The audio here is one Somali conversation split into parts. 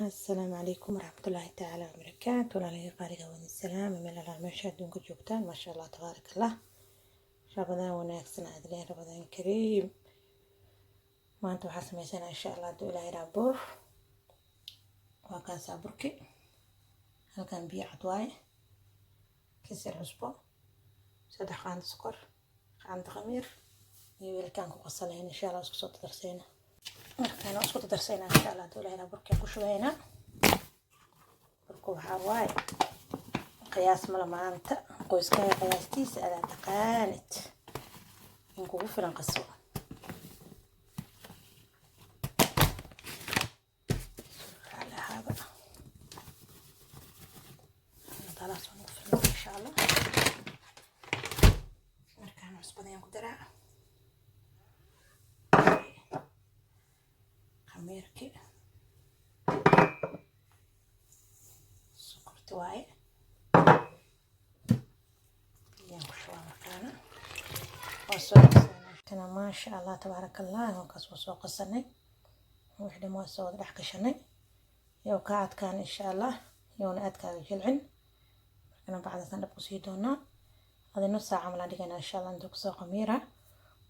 Asalaamu calaykum waraxmatullaahi tacaala wabarakaatu. Walaalihii qaaliga, wadin salaam meel alaa meesha adduunka joogtaan. Maasha Allah, tabaarak Allah. Ramadaan wanaagsan aad leen, Ramadaan kariim. Maanta waxaa sameysanaa, insha Allah hadduu Ilaahay yidhaha, bur. Waa kaasaa burki. Halkan biyo cad waaye, kisir cusbo, 3 qaando sokor, qaando khamiir iyo weelkaan ku qasanayn. Insha Allah isku soo dadarsayna. Markaan isku dadarsayna, insha Allah hadduu Ilaahay yidhaha, burkaan ku shubaynaa. Burku waxaa waaye qiyaas mala maanta, qoyskaaga qiyaastiisa adaa taqaanid in kugu filan qaso. Ahaaba dalaas waa nagu filan, insha Allah. Markaan cusbada ayaan ku daraa, khamiirki, sokorti waaye, biyaan ku shubaa. Markaana waa soo qasanay, maasha Allah, tabaaraka Allah. Halkaas waa soo qasanay, wix dhan waa soo wada dhex gashanay. Yow kaa adkaan, insha Allah, yowna aadkaaga jilcin. Markana bacdaasaan dhab kusii doonaa. Adi nus saaca malaan dhigaynaa, insha Allah, intuu kusoo khamiira.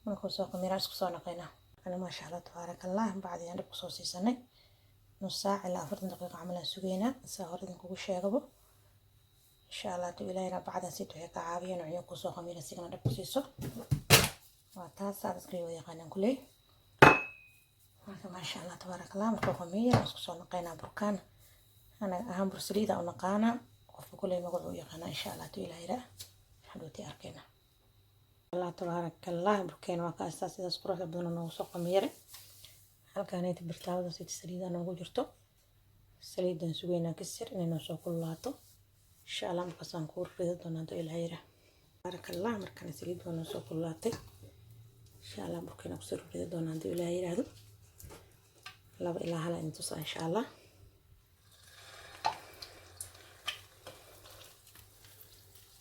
Markuu soo khamiira isku soo naqaynaa. Markana maasha Allah, tabaaraka Allah, bacdiyaan dhab kusoo siisanay. Nus saac ilaa 40 daqiiqo camal aan sugaynaa, saa hore idinkugu sheegabo. Insha Allah hadduu Ilaahayna, bacdan siit waxay ka caawiyaan inuu kusoo khamiira, sigana dhab ku siiso. Waa taas aad iska wada yaqaanaan kuley. Marka maasha Allah, tabaaraka Allah, markuu khamiira isku soo naqaynaa. Burkaan anaga ahaan bur saliida u naqaanaa, qofka kuley magacuu u yaqaanaa. Insha Allah hadduu Ilaah yiraa, hadhowtii arkayna. Allah, tabaaraka Allah, burkeena waa kaastaa, sidaas quruxda badan noogu soo khamiiray. Halkaanayta birtaawada sida saliida noogu jirto, saliidan sugaynaa kasir inay noo soo kululaato, insha Allah. Markaasaan kuu ridi doonaa hadduu Ilaah yiraa. Tabaaraka Allah, markana saliid waa noo soo kululaatay. Insha Allah burkeena kusoo ridi doonaa hadduu Ilaah yiraahdo. 2 ilaa 1 in tusa, insha Allah.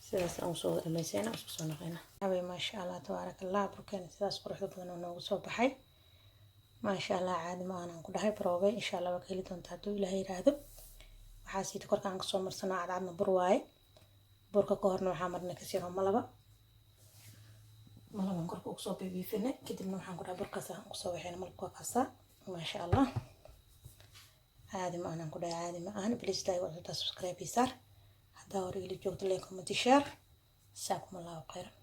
Sidaas aan usoo wada dhamaysayna, isku soo naqayna. Habay, maasha Allah, tabaaraka Allah, burkeena sidaas quruxda badan oo noogu soo baxay, maasha Allah, caadi ma aanan ku dhahay. Baroobay, insha Allah, waa ka heli doontaa hadduu Ilaahay yiraahdo. Waxaa siita korka aan kasoo marsano cadcadna bur waaye. Burka ka horna waxaa marnay kasir oo malaba, malaban korka ugu soo biibiifinay. Kadibna waxaan ku dhahay burkaas aan kusoo waxayna malabka. Waa kaasaa, maasha Allah, caadi ma aanan ku dhahay, caadi ma ahan. Please like, cusubtaa subscribe saar haddaa hore ila joogto, like, comment, share. Jazaakum Allahu khayran.